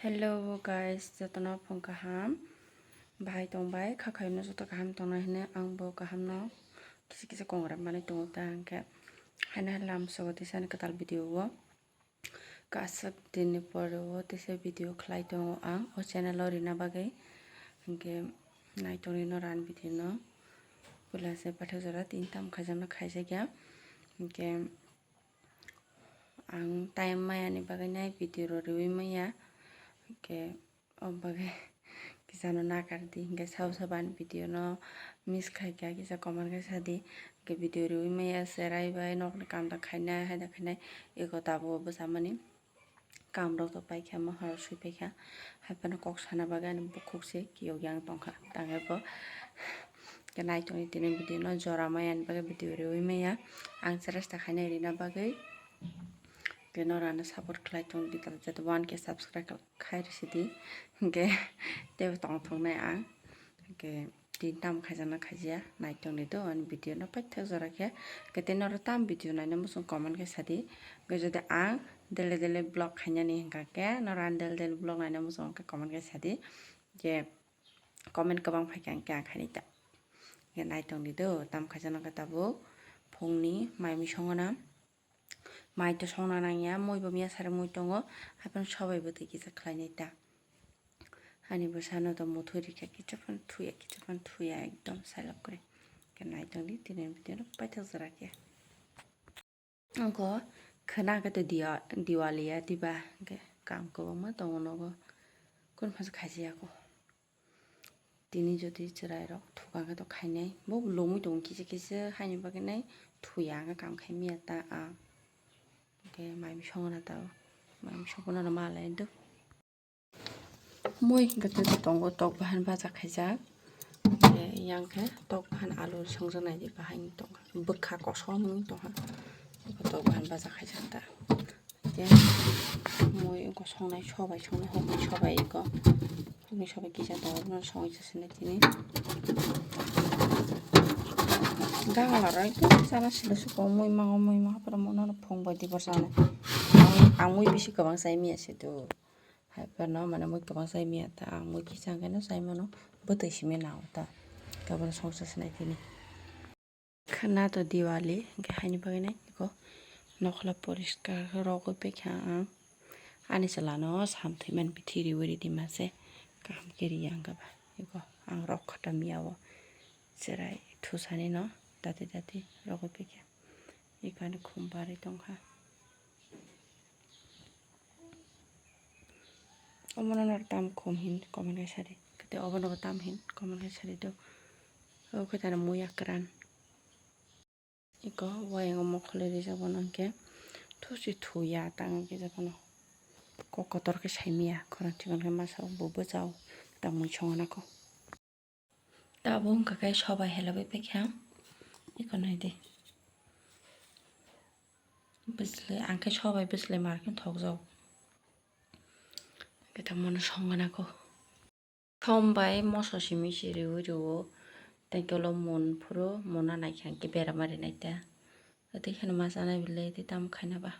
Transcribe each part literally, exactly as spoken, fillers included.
Hello guys, jotono phung kaham. Bahai tongbai, kha khaino joto kaham tongnai hwnwi ang bo kahamno kisa kisa kongra manwi tongo ta, hwnkhe haino lamsogo teisa ani kwtal video o. Kasuk dinni pore o teisa video khlai tongo ang o channel o rina bagwi, hwnkhe naitongdi norok ani video no. Puila se paithak jora tini tamo khaijakna khaijakya, hwnkhe ang time maya ni bagwi nai video rw riwi maya, hwnkhe o bagwi kisano nakardi, hwnkhe sabo sabo ani video no miss khaikha kisa comment khe sadi, hwnkhe video rw riwi maya, cherai bai nokni kam da khainai, hai da khainai, eko tabuk bwchamani. Kam rok to paikha, mohor rok sui paikha, hai phano kok sana bagwi ani bukhuk se kiyok yang tongkha, tangwi bo khe naitongdi tini video no jora maya ni bagwi video riwi maya, ang chesta khainai rina bagwi khe norok ano support khlai tongdi, jate one K subscribe khai rwsidi, hwnkhe teibo tong thoknai ang, hwnkhe. Tini tamo khaijakna khaijakya naitongdi do ani video no paithak jora khe. Hwnkhe tei norok tamo video naina muchung comment khe sadi. Hwnkhe jodi ang daily daily vlog khainani hwnkha khe norok ani daily daily vlog naina muchung khe comment khe sadi. Je comment kwbang phaikha hwnkhe ang khainai ta. Hwnkhe naitongdi do tamo khaijakna khe tabuk phungni mai mui songona. Mai to songna nangya, mui bo miyasari mui tongo, haphano sobai bwtwi kisa khlainai ta. Ani bwsano to muthuri khe kicha phano thuya, kicha phano thuya, ekdom silok kwrwi. Khe naitongdi tini video no paithak jora khe. Ongkho khwna khe to Diya-, Diwali ya diba, hwnkhe kam kwbangma tongo nogo, kunu phaisa khaijaya kho. Tini jodi chwrairok thuka khe to khainai, bo lomwi tongo kisa kisa, haini bagwi nai thuya, ang khe kam khai miya ta ang. Hwnkhe mai mui songna ta o, mai mui songna no ma lai do. Mui hwnkhe tei tongo tok bahan baja khaijak, hwnkhe yang khe tok bahan alu songjaknai di bahai tongkha, bwkha kosom wng tongkha, tok bahan baja khaijak ta. Tei mui ongkho songnai sobai, songnai hoknwi sobai eko. Hoknwi sobai kisa tongo, bono songwi se sinai tini. Gangla rok ekdom chana silo suko mui mango, mui mango, haphano mono no phung bai di borsa no. Ang, ang mui bisi kwbang chai miya se do. Haphano mane mui kwbang chai miya ta, ang mui kisa hwnkhe no chai mano, bwtwi simi nao ta. Khe bono songsa sinai tini. Khwna to Diwali, hwnkhe haini bagwi nai eko nokhla poriskar rogwi paikha ang. Ani chwla no samthwi man bithi riwi ridi ma se kaham khe riya hwnkhe ba. Eko ang rok khata miya o chwrai thusani no dati dati rogwi paikha. Eko ani khum barwi tongkha. Omono norok tam khum hin comment khe sadi. Kete obono bo tam hin comment khe sadi do. O khe tani muya kwran. Eko wayang o mokhole rijak bono hwnkhe thusi thuya tang khe jabano. Kok kotor khe saimiya khorang chikon khe masa o bo bwchao tang mui songna kho. Tabuk wngkha khe sobai helabwi paikha. Eko naidi. Bwsle, ang khe sobai bwsle mar khe thokjak. Hwnkhe tamo no songna kho. Som bai moso simi se riui rwo. Tei khe ulo mun phuru muna naikha hwnkhe berama rinai ta. Tei kheno ma chanai bile tei tamo khaina ba.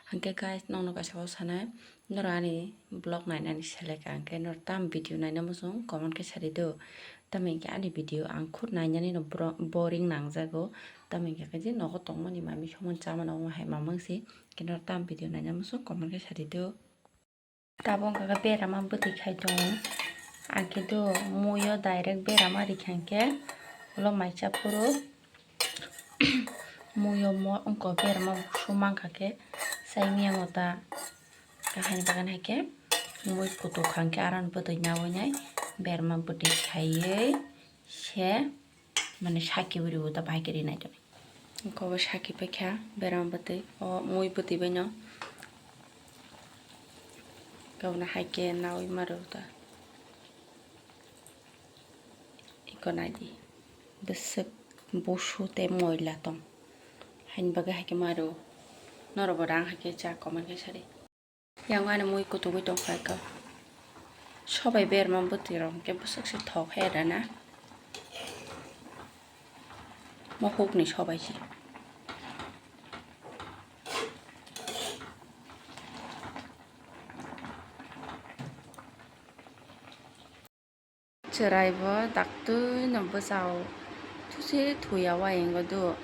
Hwnkhe guys, nokno kaisa o sanai, norok ani vlog nainani seleka hwnkhe norok tam video naina muchung comment khe sadi do. Tamo hwnkhe ani video ang khud nainani no bro-, boring nangjago. Tamo hwnkhe khe je nogo tongmani mami somon chamano omo hai mamang si. Hwnkhe norok tam video naina muchung comment khe sadi do. Tabuk wngkha khe berama bwtwi khai tongo. Ang khe do muio direct berama rikha hwnkhe ulo maisa phuru muio mo wngkha berama busu mankha khe chai miya mo ta. Haini bagwi hai khe mui kutuk kha hwnkhe aro ni bwtwi naui nai berama bwtwi khaiwi se mane saki uri uta bahai khe rinai tongwi. Eko bo saki paikha berama bwtwi, o mui bwtwi baino. Kebono hai khe naui maro uta. Eko naidi. Bwswk busu tei moila tong. Haini bagwi hai khe maro. Norok bo rang hai khe cha comment khe sadi. Yang ani mui kutugwi tongkha eko. Sobai berma bwtwi rok hwnkhe bwswk se thok he rana. Mohokni sobai se. Chwrai bo daktui no bwsao thuse thuya wayang o do.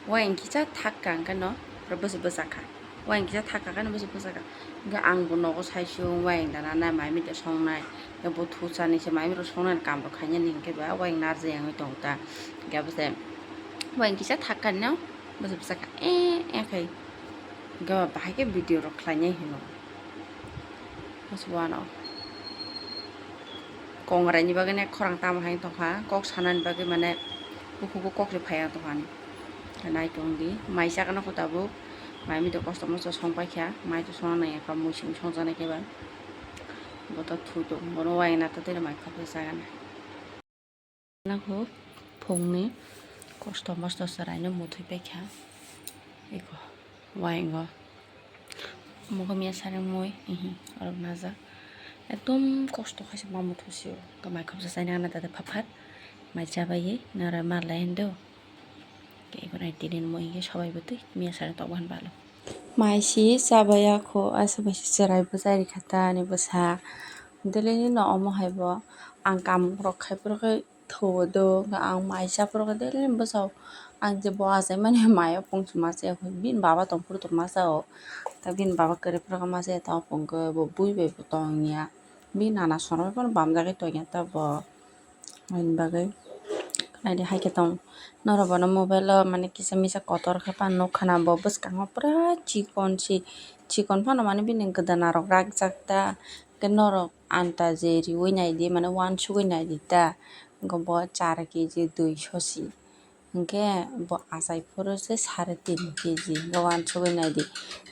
Wayang kisa thak ka hwnkhe no bwsa bwsa kha. Wayang kisa thak ka hwnkhe no bwsa bwsa kha. Hwnkhe ang bo nogo sai sung wayang dana nai mai mita songnai. Hwnkhe bo thusa ni se mai mita songnai kam rok khainani hwnkhe ba wayang narjak yang tong ta. Hwnkhe bo se wayang kisa thak ka no bwsa bwsa kha. Eh, eh khai. Hwnkhe ba bahai khe video rok khlai nai hino. Hwswano. Kongrai ni bagwi ne khorang tamo hai tongkha, kok sanani bagwi mane bukhuk o kok se phai tongkha ani. Nai tong di, mai chakno kho tabuk, mai mito kosto mosto song paikha, mai to songna nang ya kha, mui simi songjaknai khe ba. Bo to thwi tong, bono wayang na to tei mai khopsa chagana. Nang kho phungni kosto mosto chwraino muthwi paikha. Eko, wayang o. Omo khe miya sareng mui, ihi, oro najak. Ekdom kosto khaisa ma muthu sio. Hwnkhe mai khopsa chaina gana tata phaphat. Mai chabaiwi nara ma lai hindo. Khe eko nai tini mui hinkhe sobai bwtwi miya sareng tokbo hin balo. Mai si chabaiya kho, asa bai si chwrai bwchai rikha ta ani bwsa. Daily no omo hai bo ang kam rok khai phuru khe thuo do, hwnkhe ang mai cha phuru khe daily bwsao ang je bo achaimani mai o pung se ma chaya kho, bini baba tong phuru to ma cha o, ta bini baba kwrwi phuru khe ma chaya, ta o pung khe bo bui bai bo tong ya, bini nana songwi phano bam jagwi tong ya ta bo, ani bagwi naidi hai khe tong norok bono mobile o mane kisa misa kotor khe phano nukha na bo bwskango pura chikon si, chikon phano mane bini gwdana rok rakjak ta, hwnkhe norok anta je riui naidi mane uansugui naidi ta. Hwnkhe bo char keji duiso si. Hwnkhe bo achai phuru se sare tin keji hwnkhe uansugui naidi.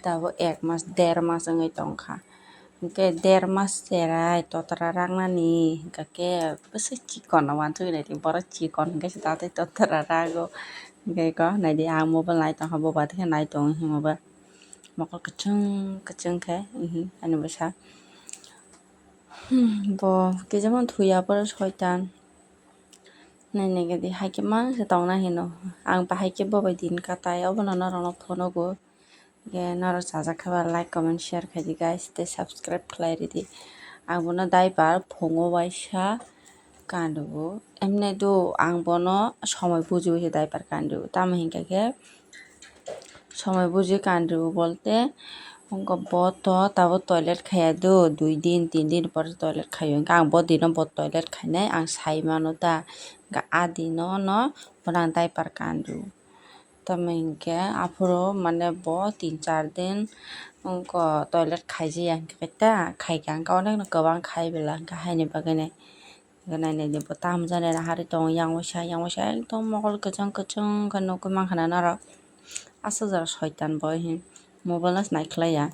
Tabuk ek mas, der mas wngwi tongkha. Hwnkhe der mas cherai totra raknani hwnkhe khe bwswk chikon uansugui naidi. Borok chikon hwnkhe se datwi totra rago. Hwnkhe eko naidi ang mobile nai tongkha, bo bathai khe nai tongo hinwi mobile. Mokol kwchwng kwchwng khe, ihi, ani bwsa. Hmm, bo kisa phano thuya, borok soitan. Nai nai khe di, hai khe mang se tongna hino. Ang bahai khe bo bai din katai, obono norokno phunugo. Hwnkhe norok chajak khe ba like, comment, share khai di guys, tei subscribe khlai ridi. Ang bono diaper phungo waisa kandugo. Emne do ang bono somoi buji buji diaper kandugo. Tamo hinkha khe somoi buji kandu bolte, wngkha bo to tabuk toilet khaiya do, dui din, tin din pore toilet khaio. Wngkha ang bo dino bo toilet khainai ang sai mano ta, wngkha a dino no bono ang diaper kandu. Tamo hinkhe aphuru mane bo tin char din wngkha toilet khaijakya hinkhe ta, khaikha hinkhe onekno kwbang khai bela hinkhe haini bagwi nai. Nai nai di bo tamo jani hari tongo yang waisa, yang waisa ekdom mokol kwchwng kwchwng khe nugwi mankha na norok. Aswk jora soitan bo he mobile no se nai khlai ya.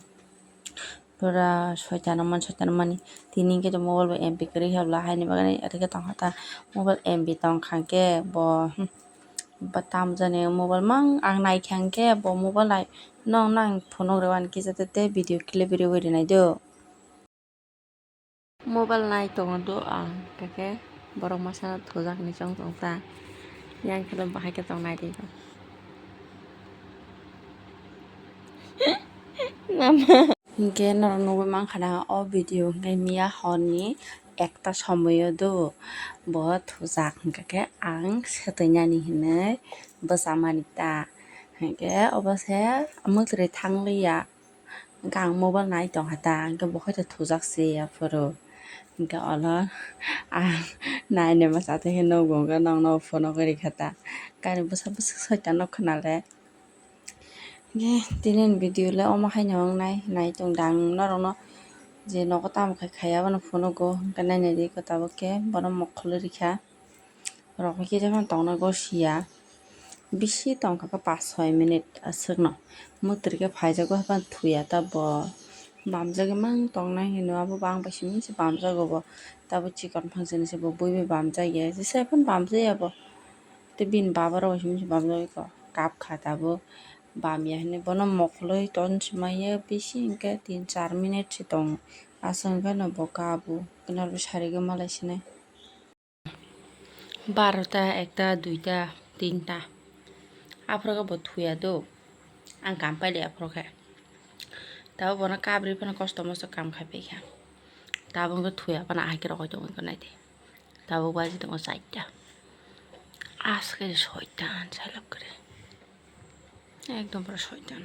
Pura soitan mani, soitan mani. Tini hinkhe to mobile bo M B kwrwi habla haini bagwi rwgwi tongkha ta. Mobile M B tongkha hinkhe bo, hmm, bo tamo jani mobile mang ang naikha hinkhe bo mobile nai nong nang phunuk rwani kisa tei video clip rwui rwnai do. Mobile nai tongo do ang, hwnkhe borok masa thujak ni chong tong ta, yang khe bahai khe tong nai di. Hinkhe norok nugwi mankha na o video hinkhe miya horni ekta somoio do bo thujak, hinkhe ang swtwi nani hinwi bwchamani ta, hinkhe obo se mwtwrwi thangliya. Hwnkhe ang mobile nai tongkha ta, hwnkhe bo khe thujak se aphuru. Hwnkhe olo ang nainwi mwsa tongkhe nugo, hwnkhe nokno phone rwkha ta. Gari bwsa bwswk soitan no khna le. Hwnkhe tini ni video le omo haino wngnai, nai tong da ang norokno je nogo tamo khai khai abono phunukgo, hwnkhe nainai di tabuk khe bono mokhol rikha. Rok khe kisa phano tongna go siya. Bisi tongkha khe paanch soi minute aswkno. Mwtwrwi khe phaijago haphano thuya ta bo. Bamjagwi mang tongnai hino abo bang bai simi se bamjago bo. Tabo chikon phangsani se bo bui bai bamjagya. Jesa phano bamjaya bo. Tei bini baba rok bai simi se bamjagwi kap kha tabo. Bamya hinwi bono mokhol wi ton simaya bisi hinkhe tin char minute se tongo. Aswk hinkhe no bo kabo. Kinaro sarigwi malai sinai. Barota, ekta, duita, tinta. Aphuru khe bo thuya do. Ang kam paili aphuru khe. Tabuk bono kabri phano kosto mosto kam khai paikha. Tabuk wngkha thuya phano ahai khe rogoi tongwi tongo naidi. Tabuk baji tongo chaita. Aske soitan, salap kare. Ekdom pura soitan.